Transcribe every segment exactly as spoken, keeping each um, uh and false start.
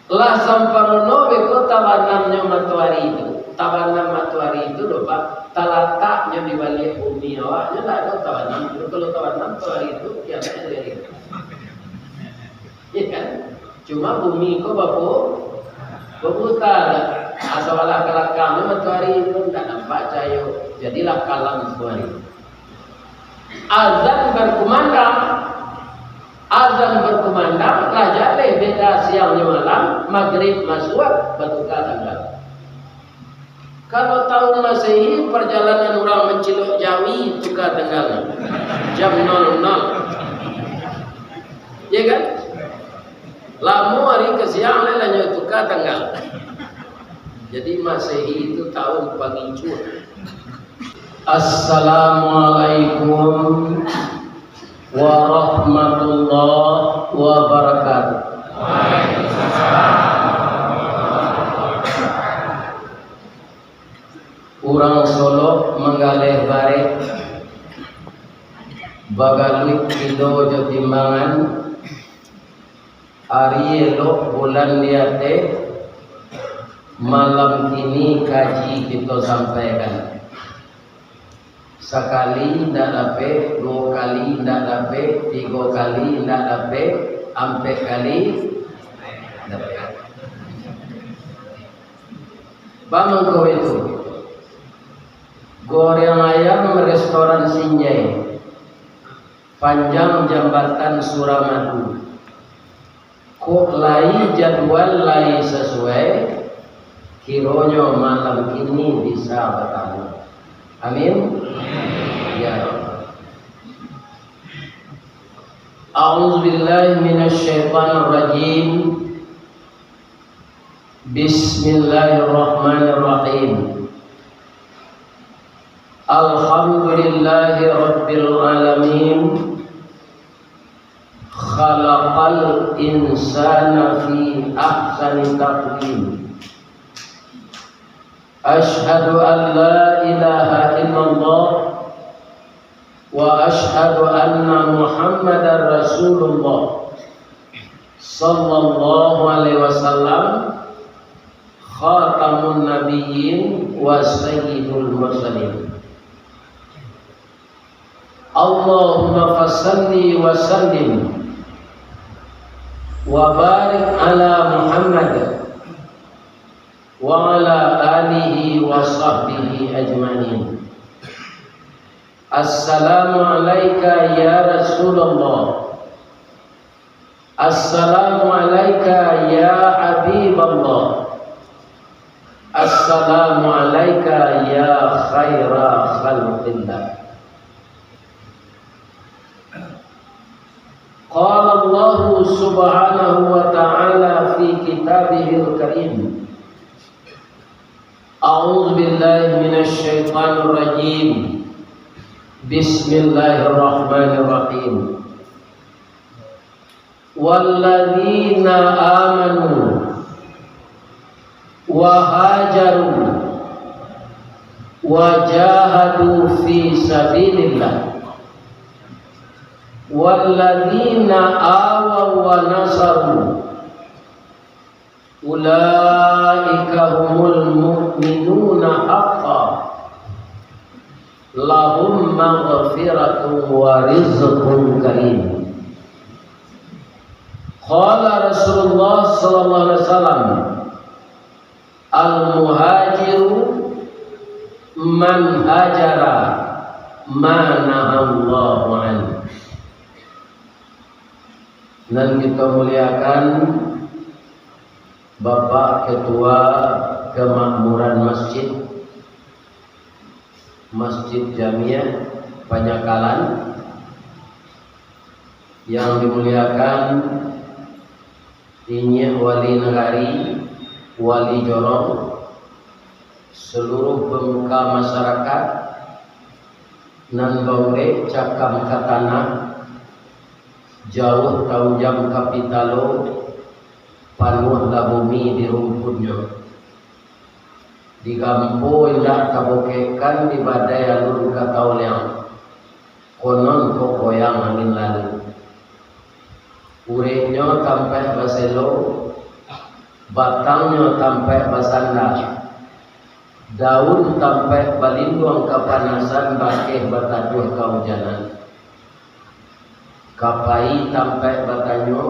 Lah samparono beko tabanamnyo matoari tu. Tabanam matoari tu doh, Pak, talataknyo di baliak bumi awak, nyo ndak ado tabanam tu. Kalau tabanam matoari tu, kiamat tu jadi. Iya kan? Cuma bumi ko bapu-, baputa. Asa balah ka lakang tu matoari tu ndak nampak cahayo. Jadilah kalam matoari. Azan berkumandang, azan berkumandang, lah jaleh beda siang jo malam, magrib masuak, batuka tanggal. Kalau tahun Masehi, perjalanan urang mancilok jawi, tuka tanggal. Jam nol nol. Ya kan? Lamo ari ka siang, lah, lah nyo tuka tanggal. Jadi, Masehi itu tahun pangicuah. Assalamualaikum warahmatullahi wabarakatuh. Urang Solok manggaleh barek, bagaluik kilo jo timbangan, ari elok bulan di ateh, malam kini kaji kito sampaikan. Sakali indak dapek, duo kali indak dapek, tigo kali indak dapek, ampek kali dapek. Bamangko itu, goreng ayam restoran Sinjai, panjang jambatan Suramadu. Kok lai jadwal lai sasuai, kironyo malam kini bisa batamu. Amin. Ya Rabb. A'udzubillahi minasyaitonirrajim. Bismillahirrahmanirrahim. Alhamdulillahi rabbil alamin. Khalaqal insana fi ahsani taqwim. Asyhadu an la ilaha illallah wa asyhadu anna Muhammadar Rasulullah sallallahu alaihi wasallam, khatamun nabiyyin wa sayyidul mursalin. Allahumma fasalli wa sallim wa barik ala Muhammad wa ala alihi wa sahbihi ajmain. Assalamu alaika ya Rasulullah. Assalamu alaika ya Habiballah. Assalamu alaika ya khaira khalqillah. Qala Allahu subhanahu wa ta'ala fi kitabihil karim. A'udzu billahi minasy syaithanir rajim. Bismillahirrahmanirrahim. Walladzina amanu wa hajaru wa jahadu fi sabilillah, walladzina awaw wa nasaru, ulaika humul mu'minuna haqqan, lahum maghfiratun wa rizqun karim. Qala Rasulullah sallallahu alaihi wasallam, al-muhajiru man hajara ma nahallahu anhu. Nan kito muliakan, Bapak Ketua Kemakmuran Masjid, Masjid Jamiah Panyakalan, yang dimuliakan Inyiak Wali Nagari, Wali Jorong, seluruh pemuka masyarakat nan baurek cakam ka tanah, jauah taunjam ka pitalo, panuahlah bumi di rumpunnyo. Digampo indak tabokekkan, dibadai alun ka taoleang, konon kok goyang angin lalu. Ureknyo tampaik baselo, Batangnyo tampaik basanda, daun tampaik balinduang kapanasan, bakeh bataduah kaujanan. Ka pai tampaik batanyo,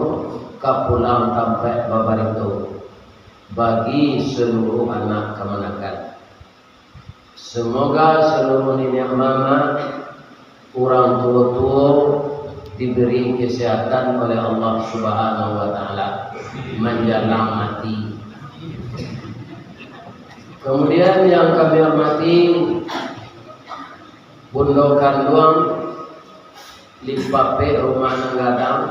ka pulang tampaik babarito, bagi saluruh anak kamanakan. Semoga saluruh niniak mamak, urang tuo-tuo diberi kesehatan oleh Allah Subhanahu wa Ta'ala manjalang mati. Kemudian yang kami hormati Bundo Kanduang Limpapek Rumah Nan Gadang,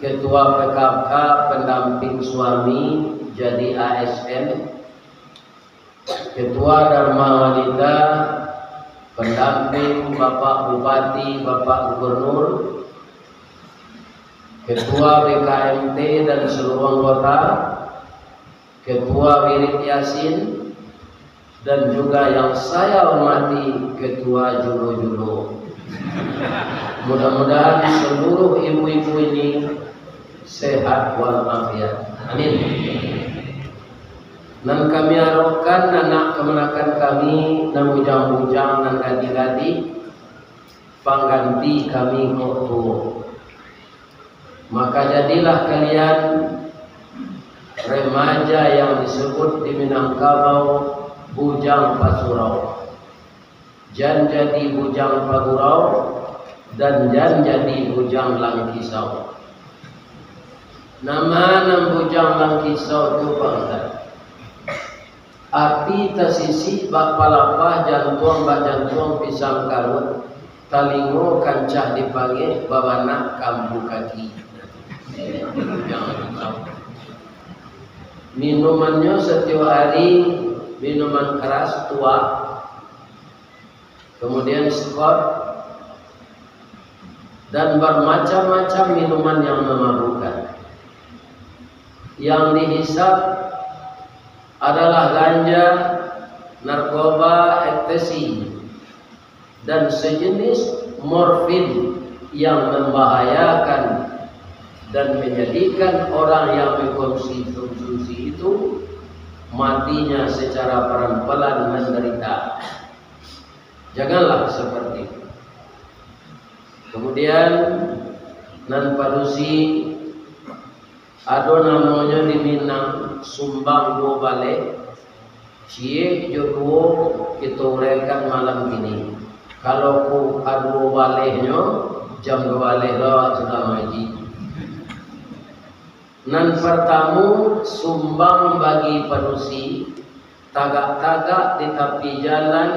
Ketua P K K, pendamping suami jadi A S N, Ketua Dharma Wanita, pendamping Bapak Bupati, Bapak Gubernur, Ketua B K M T dan seluruh anggota, Ketua Wirid Yasin, dan juga yang saya hormati Ketua Julo-Julo. Mudah-mudahan seluruh ibu-ibu ini sehat walafiat. Amin. Nan kami harapkan, anak kamanakan kami, nan bujang-bujang, nan gadih-gadih, pangganti kami kok tuo. Maka jadilah kalian remaja yang disebut di Minangkabau bujang pasurau. Jan jadi bujang pagurau, dan jan jadi bujang langkisau. Nama nan bujang langkisau tu, Pak Ustaz? Ati tasisik bak palapah, jantuang bak jantuang pisang karuak, talingo kancah dipangeh, babanak kambu kaki. Bujang langkisau. Minumannyo satiok ari minuman keras, tuak, kemudian Scott, dan bermacam-macam minuman yang memabukkan. Yang dihisap adalah ganja, narkoba, ekstasi, dan sejenis morfin yang membahayakan dan menjadikan orang yang mengkonsumsi itu matinya secara pelan-pelan menderita. Janganlah seperti itu. Kemudian, nan padusi, ado namonyo di Minang, sumbang duo baleh, ciek jo duo kito uraikan malam kini. Kalau ku kaduo balehnyo, jam duo baleh lo sudah mangaji. Nan partamu, sumbang bagi padusi, tagak-tagak di tapi jalan,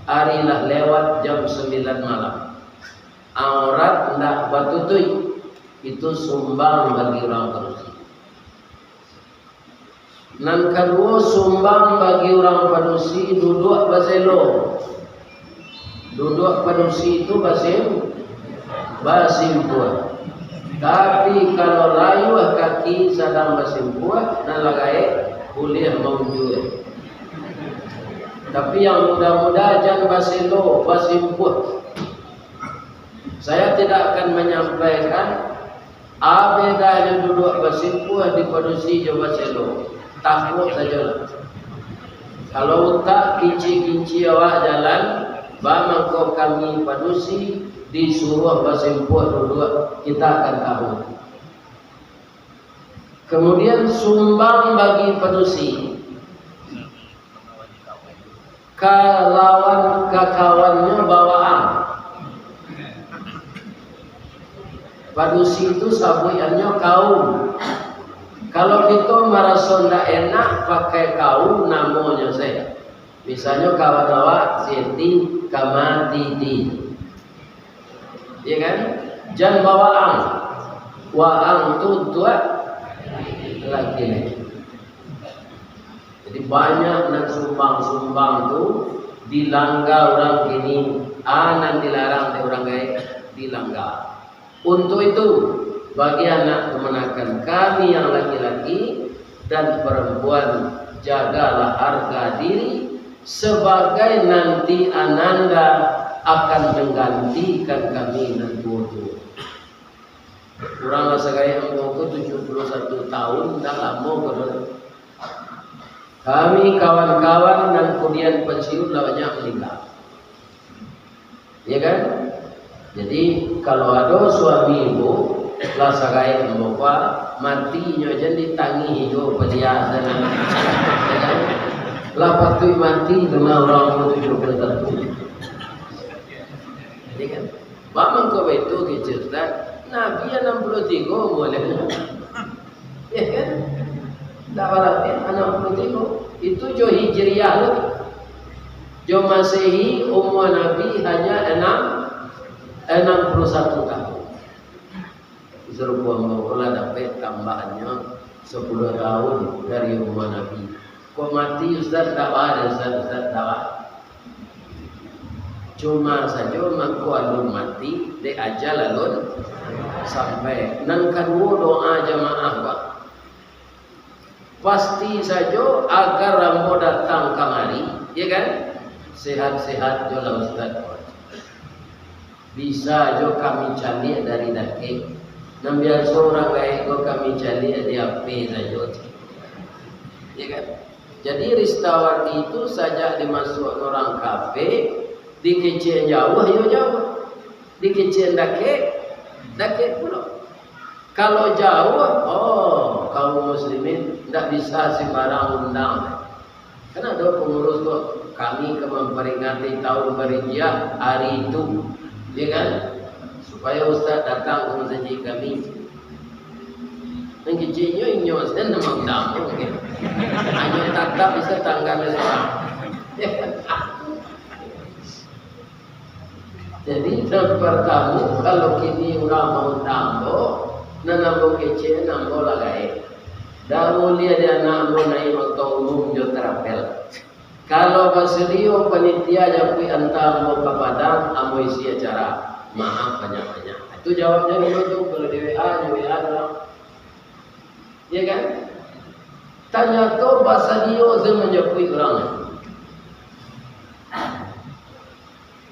ari lah lewat jam sambilan malam. Aurat ndak batutuik, itu sumbang bagi urang padusi. Nan kaduo, sumbang bagi urang padusi duduak baselo. Duduak padusi tu basim-, basimpuah. Tapi, kalau layuah kaki sadang basimpuah, nan lah gaek buliah maunjua. Tapi, yang muda-muda jan baselo, basimpuah. Saya tidak akan menyampaikan a bedanyo duduak basimpuah di padusi jo baselo. Takuik sajolah. Kalau utak kinci-kinci awak jalan, baa mangko kami padusi disuruah basimpuah duduak, kita akan tahu. Kemudian, sumbang bagi padusi. Kalawan kakawannyo bawaan. Padusi tu sabuikannyo kaum. Kalau kito maraso ndak enak pakai kaum, namonyo sajo. Misalnyo kawan awak si Eti ka Matiti. Iya kan? Jan bawaang. Waang tu untuak laki-laki. Jadi, banyak nan sumbang-sumbang tu dilangga urang kini, a nan dilarang dek urang gaek dilangga. Untuk itu, bagi anak kamanakan kami yang laki-laki dan perempuan, jagalah harga diri sebagai nanti ananda akan menggantikan kami nan tuo-tuo. Urang lah sagaek ambo ko tujuah puluah satu taun, ndak lamo ko doh. Kami kawan-kawan nan kudian pensiun lah banyak maningga. Ya kan? Jadi, kalau ado suami ibu, lah sagaek ambo ko, mati inyo jan ditangih jo padiah sajo. Ya kan? Lah patuik mati tu mah urang umua tujuah puluah satu. Ya kan? Baa mangko baitu kecek Ustaz? Nabi anam puluah tigo umua nyo. Ya kan? Ndak barati anam puluah tigo. Itu jo Hijriah tu. Jo Masehi, umua Nabi hanya anam, anam puluah satu tahun. Sarupo ambo ko lah dapek tambahannyo sapuluah tahun dari umua Nabi. Kok mati, Ustaz, ndak baa, Ustaz, Ustaz, ndak baa. Cuma sajo mangko alun mati, dek ajal alun sampai. Nan kaduo, doa jamaah, Pak. Pasti sajo agar ambo datang kamari, ya kan? Sehat-sehat jo lah Ustaz. Bisa jo kami caliak dari dakek. Nan biaso urang gaek ko kami caliak di H P sajo. Ya kan? Jadi Ristawardi tu sajak dimasuak urang kafe, dikecekan jauah, iyo jauah. Dikecekan dakek, dakek pulo. Kalau jauah, oh, kaum muslimin ndak bisa sembarang undang. Kan ado pangurus tu, kami ka mamperingati tahun Barijiyah hari itu, ya kan? Supaya ustaz datang ka masajik kami. Nan keceknyo inyo sajo nan maundang tu, mungkin. Hanyo tatap bisa tanggal esok. Jadi, nan partamo, kalau kini urang maundang ambo, nan ambo kecek, nan ambo lah gaek. Dak buliah dek anak ambo naiak oto umum jo travel. Kalau basadio panitia japuik anta ambo ka Padang, ambo isi acara. Maaf banyak-banyak. Itu jawabnyo dulu tu, kalau di W A, di W A tu lah. Ya kan? Tanyato basadio se manjapuik urang.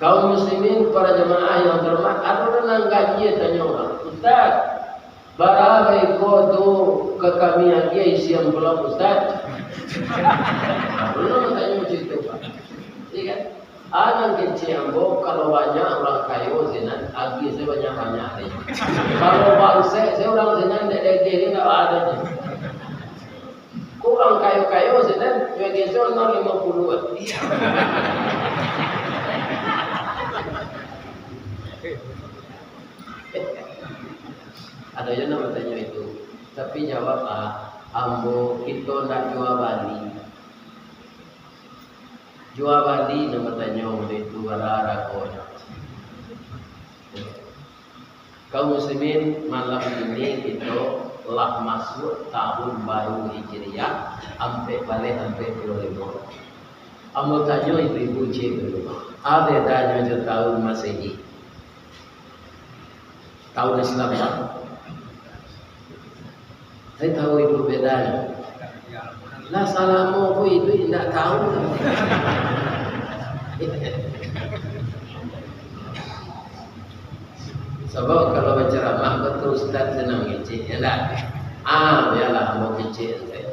Kaum muslimin, para jamaah yang terhormat, ado urang nan gaji tanyo urang, "Ustaz, bara iko tu ka kami agiah isi amplop, Ustaz?" Nah, urang tanyo macam itu, Pak. Ya kan? Ah, nan kecek ambo, kalau banyak urang kayo sinan, agiah se banyak-banyak deh. Kalau bangsek se urang sinan, dek daging ni ndak ado je. Ko urang kayo-kayo sinan, nyo agiah se nol limo puluah. Ado je nan batanyo itu. Tapi jawab, ah, ambo, kito ndak jua bali. Jua bali nan batanyo model itu, bara haragonyo. Kaum muslimin, malam ini kito lah masuak tahun baru Hijriah, ampek baleh ampek puluah limo. Ambo tanyo ibu-ibu ciek dulu, a bedanyo jo tahun Masehi? Tahun Islam, Pak. Saya tahu ibu bedanyo. Lah salamo ko iduik indak tahu. Sabab kalau bacaramah ko tu ustaz senang kecek, ya ndak? Ah, bialah ambo kecek sajo.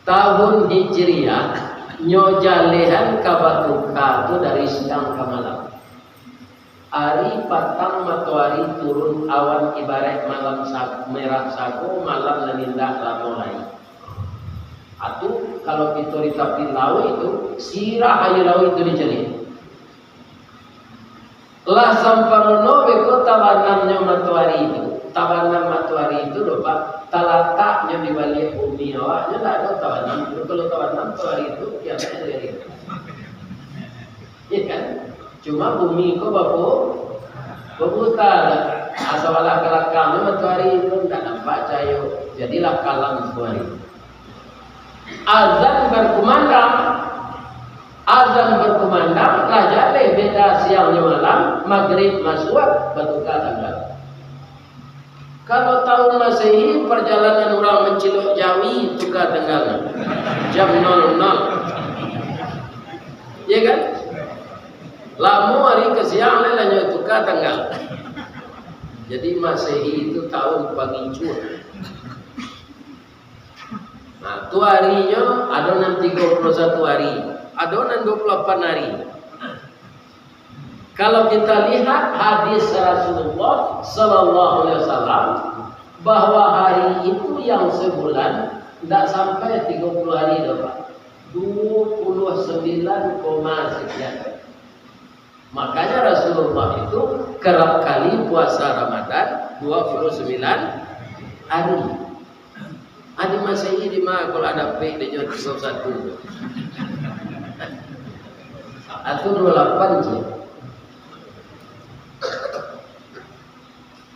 Tahun Hijriah, nyo jalehan ka batuka tu dari siang ka malam. Ari patang matoari turun awan ibaraik malam sa-, merah sago, malam nan indak lamo lai. Atu, kalau kito di tapi lauik tu, sirah aia lauik tu dicaliak. Lah samparono beko tabanamnyo matoari tu. Tabanam matoari tu doh, Pak, talataknyo di baliak bumi awak, nyo ndak ado tabanam. Kalau tabanam matoari tu, kiamat tu jadi. Iya kan? Cuma bumi ko bapu-, baputar. Asa balah ka balakang tu matoari tu ndak nampak cahayo. Jadilah kalam matoari. Azan berkumandang, azan berkumandang, lah jaleh beda siang jo malam, magrib masuak, batuka tanggal. Kalau tahun Masehi, parjalanan urang mancilok jawi, tuka tanggal. Jam nol nol. Ya kan? Lamo ari ka siang, lah, lah nyo tuka tanggal. Jadi Masehi itu tahun pangicuah. Nah, tu harinyo ado nan tigo puluah satu hari, ado nan dua puluah lapan hari. Kalau kita lihat hadis Rasulullah sallallahu alaihi wasallam, bahwa hari itu yang sebulan ndak sampai tigo puluah hari doh, Pak. Dua puluah sembilan koma sekian. Makanya Rasulullah itu kerap kali puasa Ramadan dua puluh sembilan hari. Ado Masehi di ma kalau ada pek dia jual tiga satu. Atau dua lapan je.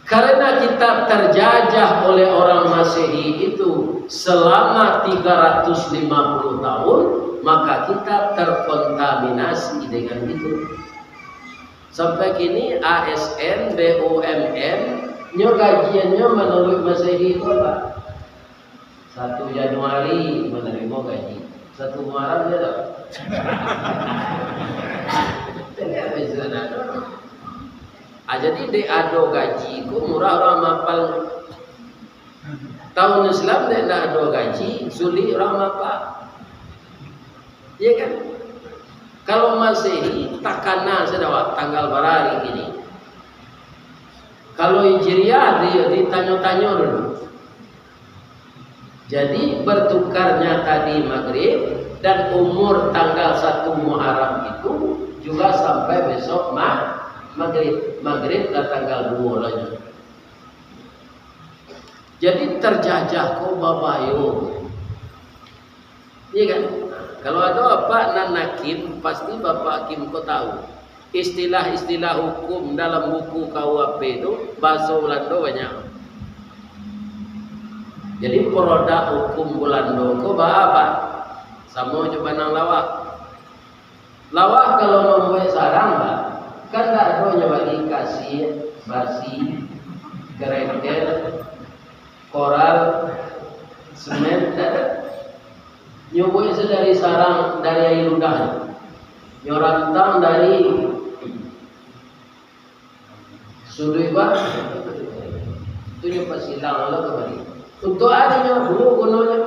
Karena kita terjajah oleh orang Masehi itu selama tiga ratus lima puluh tahun, maka kita terkontaminasi dengan itu. Sampai kini A S N, B U M N, nyo gajiannyo menurut Masehi itu apa? Satu Januari manarimo gaji. Satu Muharram dia tak? Tidak bisa nak. Ah, jadi dek ado gaji ko murah urang mapal. Tahun Islam dek ndak ado gaji, sulik urang mapal. Iya kan? Kalau Masehi takana sudah tanggal bara hari kini. Kalau Hijriah di, ditanyo-tanyo dulu. Jadi, bertukarnya tadi Maghrib dan umur tanggal satu Muharram itu juga sampai besok ma-, Maghrib. Maghrib lah tanggal dua lah. Jadi, terjajah ko babayo. Iya kan? Kalau ado apak nan hakim, pasti bapak hakim ko tahu. Istilah-istilah hukum dalam buku K U H P tu, bahaso Balando banyak. Jadi, produk hukum Balando ko ba-, ba-, samo jo banang lawak. Lawak kalau mambuek sarang, Pak, kan ndak ado nyo bali kasia, basi, kerengkel, koral, semen, ndak ado. Nyo buek se dari sarang, dari aia ludah. Nyo rantang dari suduik, Pak. Tu nyo pasilang lo ka bali. Untuak a nyo duo gunonyo?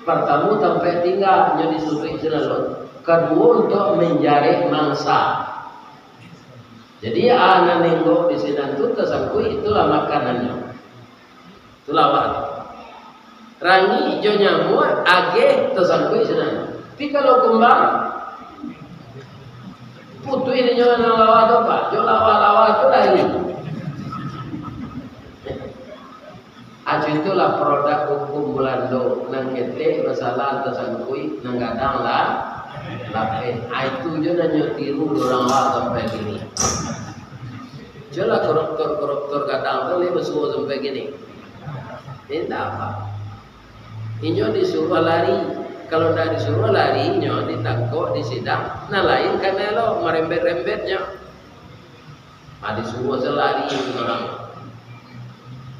Partamo, tampek tingga nyo di suduik selalu. Kaduo, untuak manjarek mangsa. Jadi, a nan nengok di sinan tu tasangkuik, itulah makanannyo. Itulah awak. Rangik jo nyamuak, ageh, tasangkuik sinan. Tapi kalau kumbang, putuih inyo nan lawa tu, Pak. Jo lawa-lawa tu lari. Acu itulah produk hukum Balando, nan ketek masalah tasangkuik, nan gadang lah lapeh. Ah, itu jo nan nyo tiru urang awak sampai kini. Jolah koruptor-koruptor gadang tu lai basuo sampai kini. Indak apa. Inyo disuruah lari. Kalau ndak disuruah lari, inyo ditangkok, disidang, nan lain kanai lo marembet-rembetnyo. Ah, disuruah se lari urang.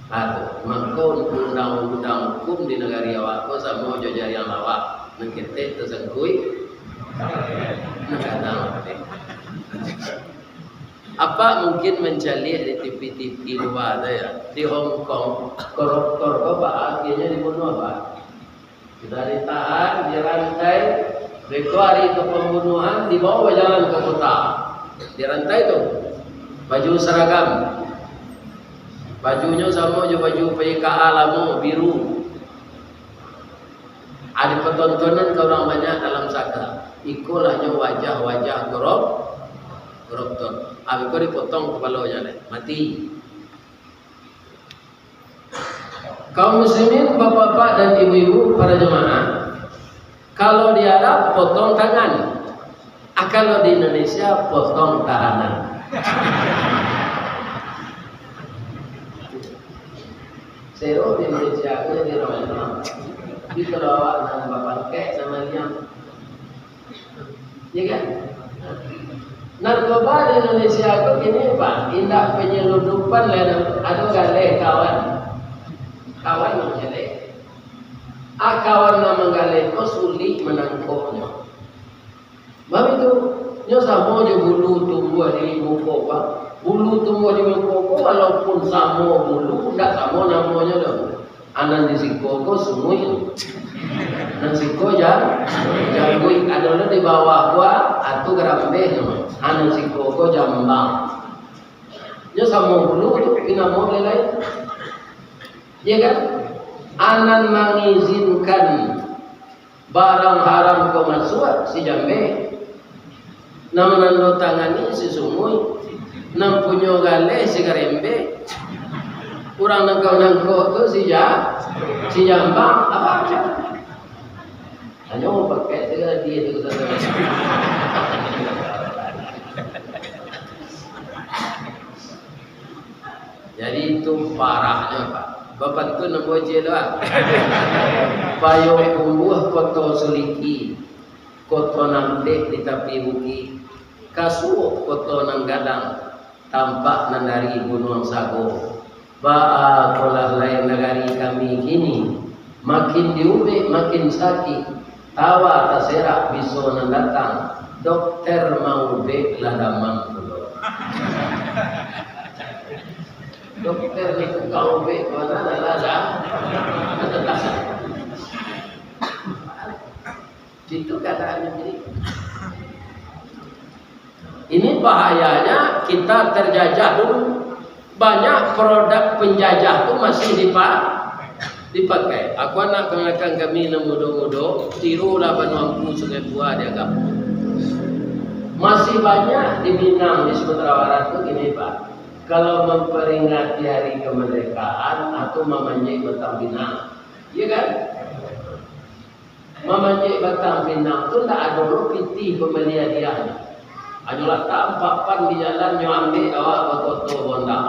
Ah, tu. Mangko undang-undang hukum di nagari awak ko samo jo jariang lawak. Nan ketek tasangkuik, nan gadang lapeh. Apak mungkin mancaliak di T V-T V lua tu, ya. Di Hong Kong, koruptor ko baa akhirnyo dibunuah, Pak? Sudah ditahan, dirantai. Beko hari ka pambunuahan, dibawa bajalan ka kota. Dirantai tu. Baju saragam. Bajunyo samo jo baju P K A lamo, biru. Ado patontonan ka urang banyak dalam saka. Ikolah nyo wajah-wajah korup-, koruptor. Abih ko dipotong kapalonyo deh, mati. Kaum muslimin, bapak-bapak dan ibu-ibu, para jemaah, kalau di Arab potong tangan, ah, kalau di Indonesia potong tahanan. Sero di Indonesia ko jadi ramai. Tapi kalau awak nan bapangkek, nan maliang, ya kan? Narkoba di Indonesia ko kini, Pak, indak penyelundupan lai, ado galeh kawan. Kawan nan galeh. Ah, kawan nan manggaleh ko sulik manangkoknyo. Baitu, nyo samo jo bulu tumbuah di muko, Pak. Bulu tumbuah di muko ko, walaupun samo bulu, ndak samo namonyo doh. Nan di siko ko sunguik, nan siko ja-, jaguik, ado lo di bawah ko, a, tu garambeh namo. Nan siko ko jambang. Nyo samo bulu tu, tapi namo lain-lain. Iya kan? Nan mangizinkan barang haram ko masuak si jambeh, nan manandatangani si sunguik, nan punyo galeh si garambeh, urang nangkok-nangkok tu si ja-, si jambang, apo macam? Hanyo pakai sajo dia tu. Jadi itu parahnyo, Pak. Bapantun ambo ciek tu, Pak. Payokumbuah Koto Suliki, koto nan dek di tapi bukik, kasuok koto nan gadang, tampak nan dari Gunuang Sago. Baa kolah lai nagari kami kini, makin diubek makin sakik, tawa taserak biso nan datang, dokter maubek lah damam pulo. Dokter ni tukang ubek, ma nan lah da-, itu keadaannya jadi. Ini bahayanya kita terjajah dulu. Banyak produk penjajah tu masih dipa-, dipakai. Aku anak kamanakan kami nan mudo-mudo, tirulah Banua Ampu Sungai Bua di Agam. Masih banyak di Minang, di Sumatera Barat tu gini, Pak. Kalau memperingati hari kemerdekaan atau memanjek batang pinang. Iya kan? Mamanjek batang pinang tu ndak ado lo pitih pambali hadiahnyo. Hanyo latak ampek pan di jalan, nyo ambek awak bakoto bonda.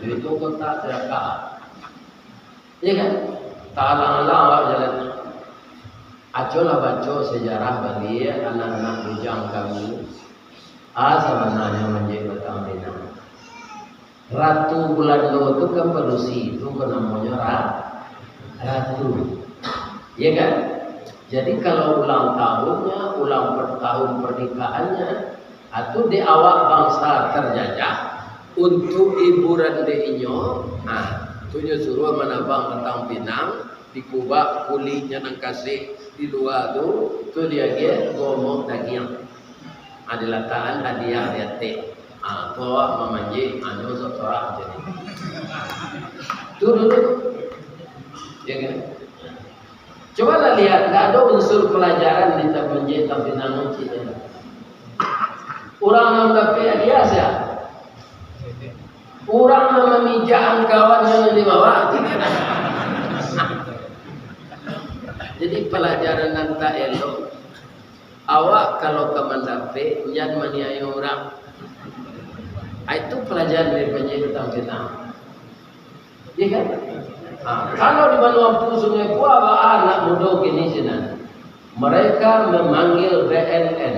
Itu kotak sedekah. Iya kan? Taalang-alang awak jalan. Acolah baco sejarah baliak anak-anak bujang kami. A sabananyo manjek batang pinang. Ratu Bulando tu kan padusi, tu kan namonyo ra-, ratu. Iya kan? Jadi kalau ulang tahunnya, ulang per-, tahun pernikahannya, a, tu dek awak bangsa terjajah, untuk hiburan dek inyo, a, tu nyo suruah manabang batang pinang, dikubak kuliknyo nan kasek di lua tu, tu diagiah gomok dagiang. A, dilatakan hadiah di ateh. A, tu awak mamanjek, anu, sorak-sorak macam ni. Tu dulu. Ya kan? Cobalah lihat, ndak ado unsur pelajaran di tamanjek tapi nan cik. Urang nan dapek hadiah sia? Urang nan mamijak angkawan nan di bawah. Jadi pelajaran nan tak elok. Awak kalau ka mandapek, jan maniayo urang. Ah, itu pelajaran dari panjai batang pinang. Iya kan? Ah, kalau di Banua Ampu Sungai Bua, baa anak mudo kini sinan. Mereka memanggil B N N,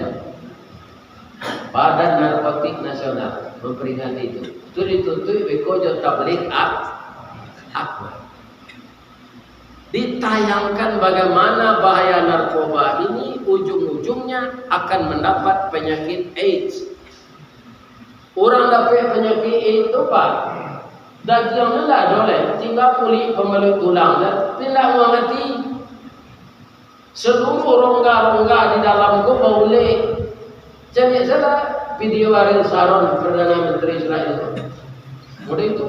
Badan Narkotik Nasional, memperingati itu. Itu ditutup beko jo tablig ak-, akbar. Ditayangkan bagaimana bahaya narkoba ini ujung-ujungnya akan mendapat penyakit AIDS. Urang dapek panyakik AIDS tu, Pak, dagiang tu ndak ado lai, tingga kulik pambaluik tulang tu, tapi ndak namuah mati. Seluruh rongga-rongga di dalam ko baulek. Caliak sajolah video Ariel Sharon, Perdana Menteri Israel tu. Mudah itu.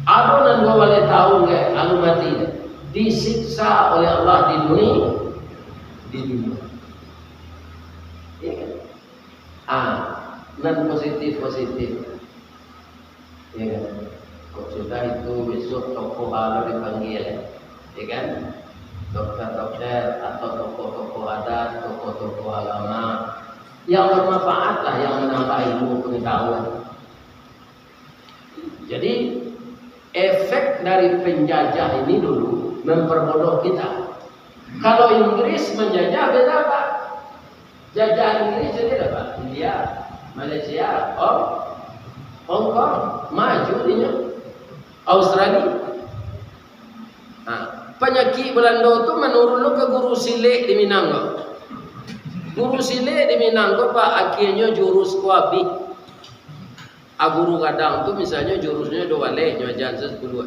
Ado nan duo baleh tahun, kayak, lalu mati. Disiksa oleh Allah di dunia. Di dunia. Ya kan? Ah, nan positif-positif. Ya kan? Kok sudah itu besok tokoh agama dipanggil, ya kan? Dokter-dokter atau tokoh-tokoh adat, tokoh-tokoh agama yang bermanfaat lah, yang menambah ilmu pengetahuan. Jadi, efek dari penjajah ini dulu memperbodoh kita. Kalau Inggris menjajah, beda, Pak. Jajahan Inggris jadi apa? India, Malaysia, Hong, Hong Kong, maju dinyo. Australia. Nah, panyakik Belando tu manurun lo ka guru silek di Minang ko. Guru silek di Minang ko, Pak, akhirnyo jurus ko abih. A guru gadang tu misalnyo jurusnyo duo baleh, nyo aja se sapuluah.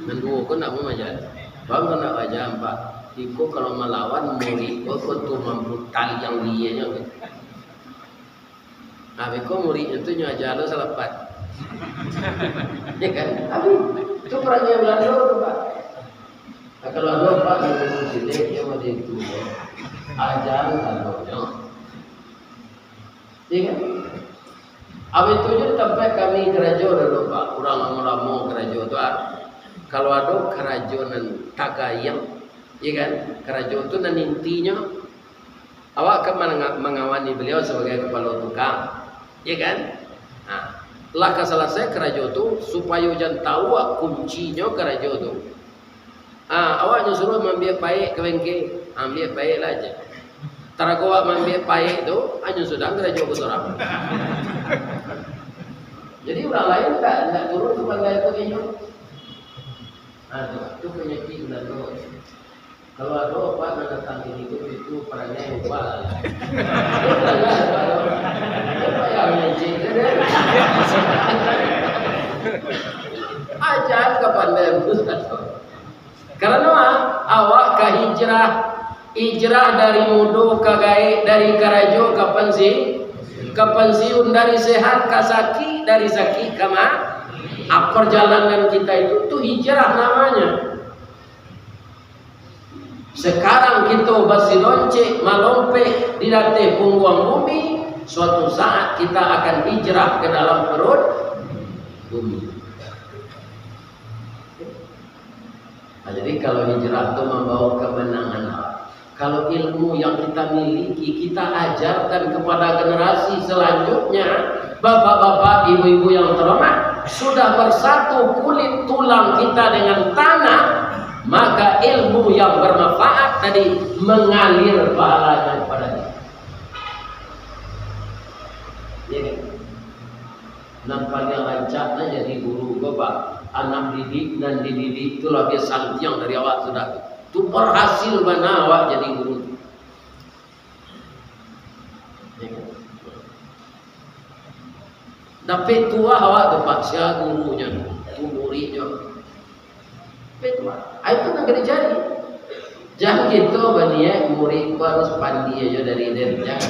Nan duo ko ndak mau aja. Bang ko ndak aja ampek. Iko kalau malawan murid ko, ko tu mampu taliang dianyo. Nah, beko muridnyo tu nyo aja lo salapan. Ya kan? Tapi tu perangai Belando tu, Pak. Nah, kalau ado Pak di Gunung Sidik, dia mah di itu, aja lo nyo. Iya kan? Abih tu jo di tampek kami karajo dulu, Pak. Urang lamo-lamo karajo tu, ah. Kalau ado karajo nan tagayang, iya kan? Karajo tu nan intinyo, awak kan manga-, mangawani baliau sabagai kapalo tukang, iya kan? Nah, lah ka salasai karajo tu, supayo jan tahu, ah, kuncinyo karajo tu. Ah, awak nyo suruah maambiak paek ka bengke, ambiak paek lah aja. Tarago awak maambiak paek tu, anyo sudah karajo ko surang. Jadi urang lain tak, tak turun tu pandai tu inyo. Ah, tu, tu panyakik Belando. Kalau ado apak nan datang ka siko, itu parangai ubah lah. Aja ka pandai. Karano, ah, awak ka hijrah, hijrah dari mudo ka gaek, dari karajo ka pansi-, ka pansiun, dari sehat ka sakik, dari sakik ka ma-, ah, perjalanan kita itu, tu hijrah namanya. Sekarang kito basiloncek, malompek di ateh pungguang bumi, suatu saat kita akan hijrah ke dalam perut bumi. Nah, jadi kalau hijrah tu mambawa kemenangan, kalau ilmu yang kita miliki, kita ajarkan kepada generasi selanjutnya, bapak-bapak, ibu-ibu yang terhormat, sudah bersatu kulit tulang kita dengan tanah, maka ilmu yang bermanfaat tadi mengalir pahalanya kepada kita. Ya kan? Nan paliang rancak nan jadi guru ko, Pak, anak didik nan dididik tu labiah santiang dari awak sudah tu. Tu berhasil bana awak jadi guru tu. Ya kan? Dapek tuah awak tu, Pak, sia gurunyo, tu muridnyo. Dapek tuah. Ah, itu nan ka dicari. Jan kito baniaik murid ko harus pandai aja dari den, jan.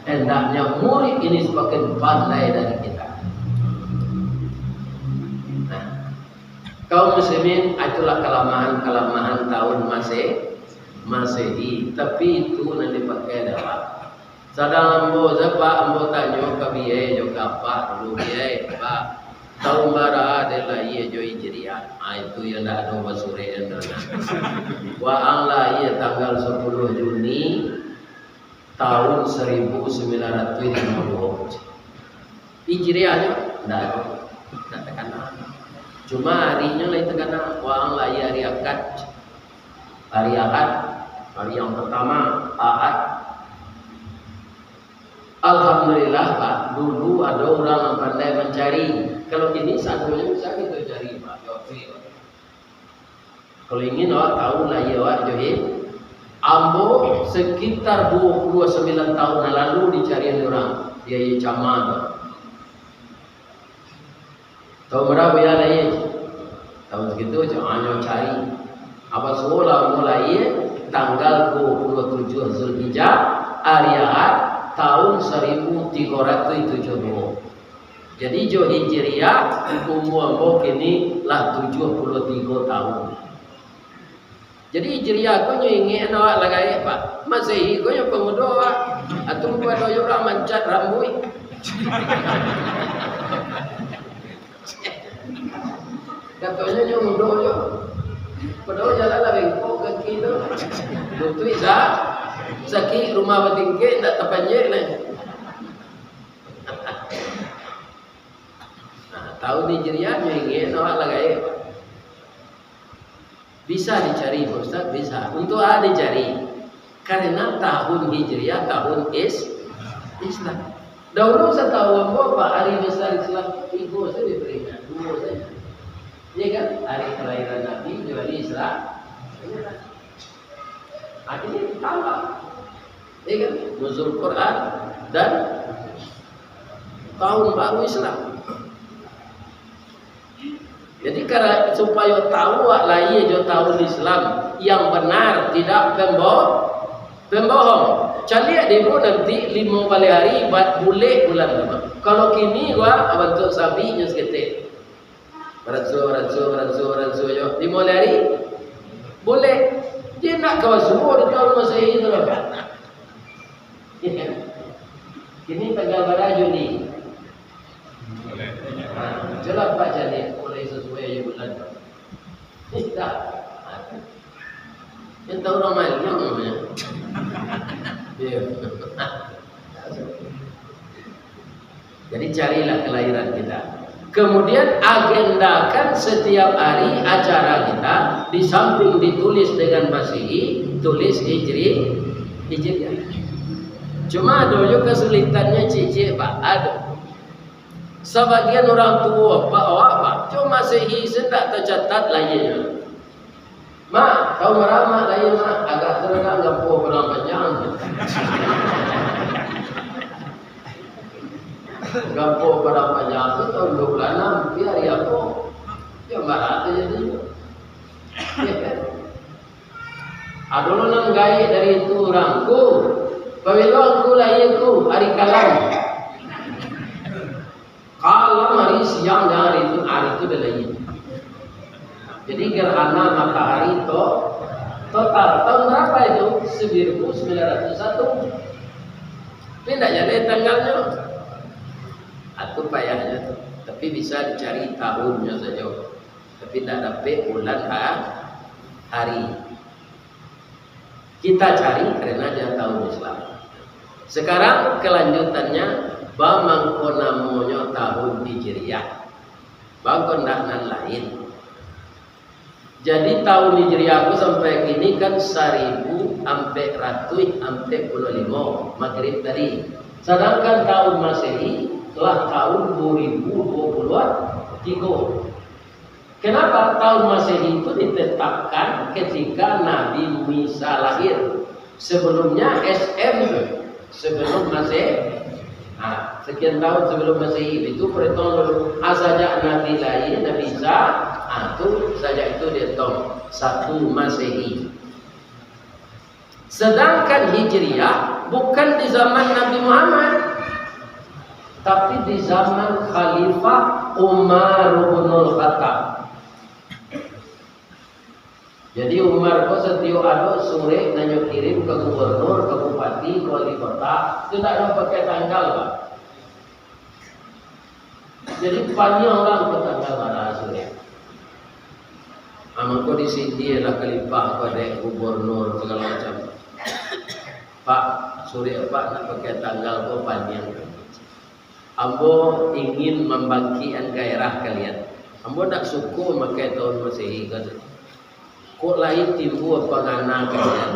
Hendaknya murid ini semakin pandai dari kita. Nah, kaum muslimin, itulah kalamahan-kalamahan tahun Mase-, Masehi. Tapi itu nan dipakai adalah Sadang ambo, sabab ambo tanyo ka biyai jo ka apak dulu, "Biyai, Pak, taun bara den lahia jo Hijriah?" Ah, itu yo ndak ado basurek nan tu nah. Waang lahia tanggal sapuluah Juni taun saribu sambilan ratuih limo duo. Hijriahnyo ndak ado, ndak takana. Cuma arinyo lai takana, waang lahia ari Akad. Hari Ahad, hari yang pertama, Ahad. Alhamdulillah, Pak, dulu ado urang nan pandai mancari. Kalau kini, sadonya bisa kito cari, Pak. Kalau ingin awak tahu lahia awak, Johid, ambo sekitar dua puluh sembilan tahun nan lalu dicarian urang, di Aia Cama tu. Taun bara Buya lahia? Taun sakitu, cak mano cari. Apa suo lah ambo lahia tanggal dua puluh tujuh Zulhijjah, ari Ahad, taun saribu tigo ratuih tujuah duo. Jadi, jo Hijriah, umua ambo kini lah tujuah puluah tigo taun. Jadi, Hijriah ko nyo ingek awak lah gaek, Pak. Masehi ko nyo pamudo awak. Atau pado urang mancat rambuik. Katonyo nyo mudo nyo. Padahal jalan lah bengkok kaki tu. Lutuik sa-, sakik, rumah batingkek, ndak tapanjek lai. Nah, taun Hijriah nyo ingek awak lah gaek, Pak. Bisa dicari, Pak Ustaz? Bisa. Untuk a dicari? Karena tahun Hijriah, tahun Is-, Islam. Dahulu satahu ambo, Pak, hari besar Islam tu tigo saja diperingat, duo saja. Iya kan? Hari kelahiran Nabi, jo hari Isra. Akhirnya ditambah. Iya kan? Nuzul Quran dan Tahun baru Islam. Jadi, kara-, supayo tahu awak lahia jo tahun Islam yang benar, tidak pembo-, pembohong. Caliak dek ibu nanti limo baleh hari ba-, bulek bulan tu. Kalau kini, wah, bantuak sabiknyo saketek. Baransua, baransua, baransua, baransua jo. Limo baleh hari, bulek. Dia nak ka basuo di tahun Masehi tu lah. Kini tanggal bara Juni? Ha, jelas Pak jadi mulai sesuai aja bulan. Tidak. Yang tahu orang main, yang mana? Ya. Jadi carilah kelahiran kita. Kemudian agendakan setiap hari acara kita, di samping ditulis dengan Masehi, tulis Hijri, Hijriah. Cuma ado jo kesulitannyo ciek-ciek, Pak. Ado. Sabagian urang tuo, Pak, awak, Pak, jo Masehi se ndak tacatat lahianyo. Mak, tahun bara Mak lahia, Mak? Agak terang gampo padang panjang. Gampo padang panjang tu tahun dua puluh enam, tapi hari apo? Yang barat aja tu. Ya kan? Ado lo nan gaek dari itu urang, "Ku, pabilo angku lahia, Ku?" "Hari kalam." Kalam hari siang dan hari itu, hari itu dah lahia. Jadi gerhana matahari to-, total. Tahun berapa itu? Seribu sembilan ratus satu. Tapi ndak jaleh tanggalnyo. Itu payahnyo tu. Tapi bisa dicari tahunnya saja. Tapi ndak dapek bulan ha-, hari. Kita cari karena dia tahun Islam. Sekarang kelanjutannya, ba mangko namonyo tahun Hijriah. Ba mangko ndak nan lain. Jadi tahun Hijriah tu sampai kini kan saribu ampek ratuih ampek puluah limo Magrib tadi. Sedangkan tahun Masehi lah tahun dua ribu dua puluh tiga. Kenapa tahun Masehi itu ditetapkan ketika Nabi Isa lahir? Sebelumnya S M tu, sebelum Masehi. Nah, sekian tahun sebelum Masehi, itu perhitungan dulu. Ah, sajak Nabi lahir, Nabi Isa, ah, tu sajak itu dihitung satu Masehi. Sedangkan Hijriah bukan di zaman Nabi Muhammad, tapi di zaman Khalifah Umar bin Khattab. Jadi Umar ko satiok ado surek nan nyo kirim ka gubernur, ka bupati, ka wali kota, tu ndak ado pakai tanggal, Pak. Jadi, paniang urang ko tanggal bara surek. Ah, mangko disindialah khalifah ko dek gubernur sagalo macam. "Pak, surek Pak nak pakai tanggal ko paniang. Ambo ingin mambangkikkan gairah kalian. Ambo ndak suko makai tahun Masehi," kato. "Kok lai timbua pangana kalian?"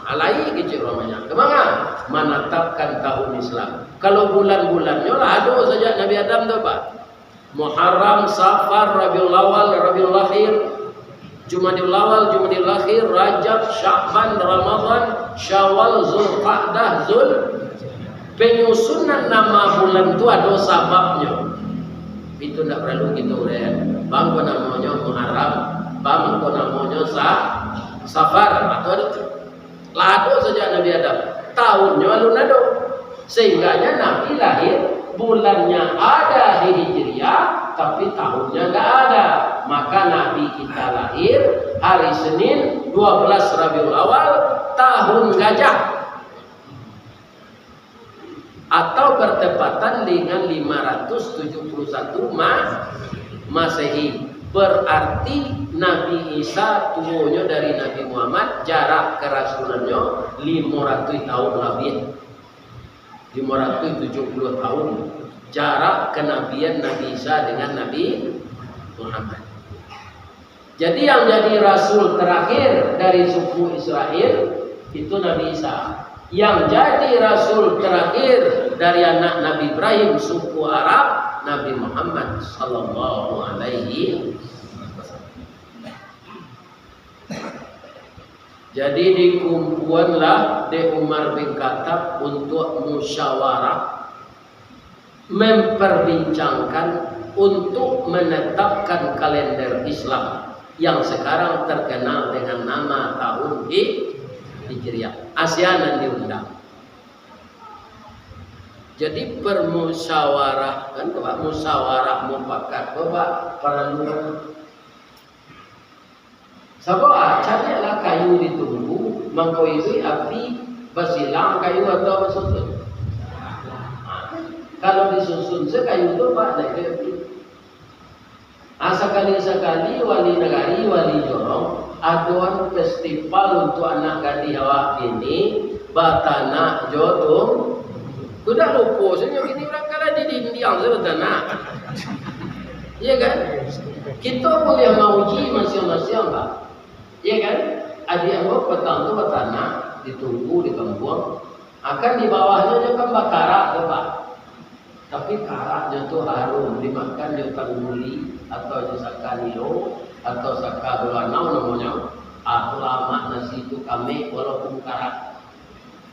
Ah, lai kecek urang banyak. Ka manga? Manatapkan tahun Islam. Kalau bulan-bulannyo lah ado sajak Nabi Adam tu, Pak. Muharram, Safar, Rabiul Awal, Rabiul Akhir, Jumadil Awal, Jumadil Akhir, Rajab, Sya'ban, Ramadan, Syawal, Zulqa'dah, Zul. Penyusunan nama bulan tu ado sababnyo. Itu ndak paralu kito uraian. Ba mangko namonyo Muharram, ba mangko namonyo Sa-, Safar, atau ado tu. Lah ado sajak Nabi Adam. Tahunnyo alun ado. Sehingganya Nabi lahir, bulannya ada di Hijriah, tapi tahunnya ndak ada. Maka Nabi kita lahir hari Senin, dua belas Rabiul Awal, tahun gajah. Atau bertepatan dengan lima ratus tujuh puluh satu Ma-, Masehi. Berarti Nabi Isa tuonyo dari Nabi Muhammad, jarak kerasulannyo lima ratus tahun lebih. Lima ratus tujuh puluh tahun jarak kenabian Nabi Isa dengan Nabi Muhammad. Jadi, yang jadi rasul terakhir dari suku Israel itu Nabi Isa. Yang jadi rasul terakhir dari anak Nabi Ibrahim, suku Arab, Nabi Muhammad sallallahu alaihi wasallam. Jadi, dikumpuanlah dek Umar bin Khattab untuk musyawarah. memperbincangkan untuk menetapkan kalender Islam yang sekarang terkenal dengan nama tahun Hij-, Hijriah. Asia nan diundang. Jadi, permusyawarah, kan, Pak, musyawarah mufakat, Pak, paralu. Sabab, ah, caliaklah kayu di tungku, mangko iduik api basilang kayu atau basusun. Kalau disusun se kayu tu, Pak, naik api. Ah, sakali-sakali wali nagari, wali jorong, adoan festival untuak anak gadih awak kini, batanak jo tu. Kudak lupo, sajo kini urang kalah di dindiang se batanak. Iya kan? Kito buliah mauji masiang-masiang, Pak. Iya kan? Adiak ambo patang tu batanak, di tungku, di kampuang. Akan di bawahnyo nyo kan bakarak tu, Pak. Tapi karaknyo tu harum, dimakan jo tangguli, atau jo saka nilo, atau saka bulanau namonyo. Ah, tu lamak nasi tu kamek walaupun karak.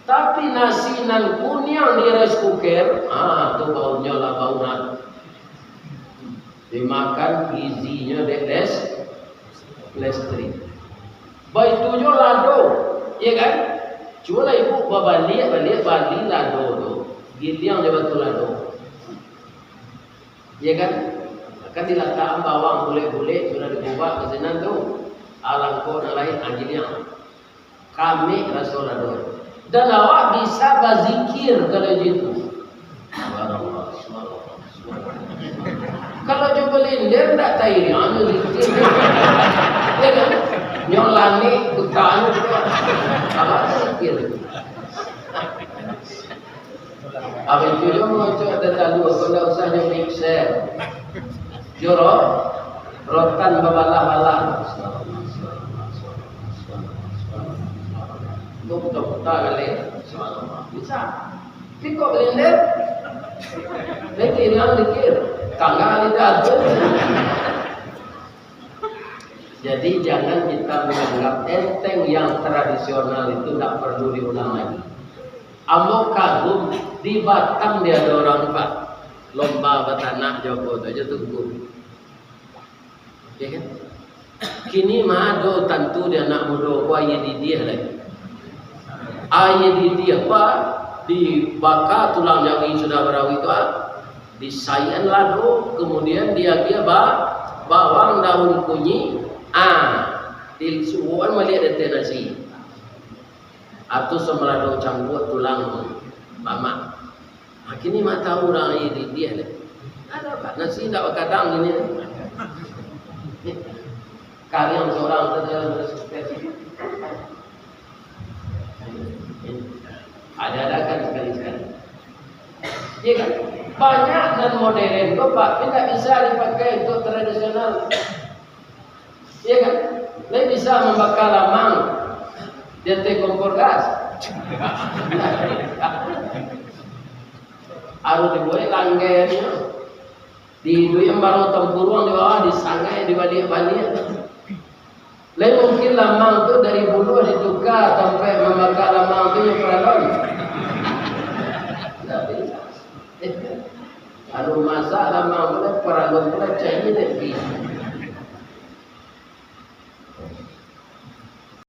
Tapi nasi nan kuniang di rice cooker, ah, tu baunyo lah bau nan. Dimakan gizinyo dek les-, lestrik. Baitu jo lado, iya kan? Cubolah ibu babaliak-baliak bali lado tu, giliang jo batu lado. Iya kan? Kan dilatak bawang bulek-bulek, sudah digubak ka sinan tu. Alangkok nan lain, ah, giliang. Kamek raso lado. Dan awak bisa bazikir kalau itu. Subhanallah, subhanallah, subhanallah. Kalau jo balender ndak tairiang zikir. Ya kan? Nyo lanik, bukan. Awak zikir. Abis tu jo mangocok datalu, aku ndak usah nyo mixer. Jo ro-, rotan babalah-balah. Tu puta-puta kali. Bisa. Tapi kok blender? Nanti hilang dikit. Tangga lidah tu. Jadi, jangan kita menganggap enteng yang tradisional itu ndak perlu diulang lagi. Ambo kagum, di Batam dia ada orang, Pak, lomba batanak jo apo tu, jo tungku. Ya kan? Kini mah ado tantu di anak mudo ko, aia didiah lai. Aia didiah, Pak, dibaka tulang jawi sudah barawi tu, ah. Disaian lado, kemudian diagiah ba-, bawang, daun kunyik, ah, disuokan baliak di ateh nasi. Atau samalado campua tulang mamak. Ah, kini mah tahu urang aia didiah deh. Ada, Pak, nasi indak bakadang kini. Kariang sorang tu dalam resep. Ada-ada kan sekali-sekali. Iya kan? Banyak nan modern tu, Pak, tapi ndak bisa dipakai untuk tradisional. Iya kan? Lai bisa mambaka lamang di ateh kompor gas. Harus dibuek langgaiannyo. Diiduikan barang tampuruang di bawah, disangai, dibaliak-baliak. Lai mungkin lamang tu dari buluah dituka tampek mambaka lamang tu jo paralon. Ndak bisa. Anu masak lamang tu lah, paralon tu lah cari dek pi.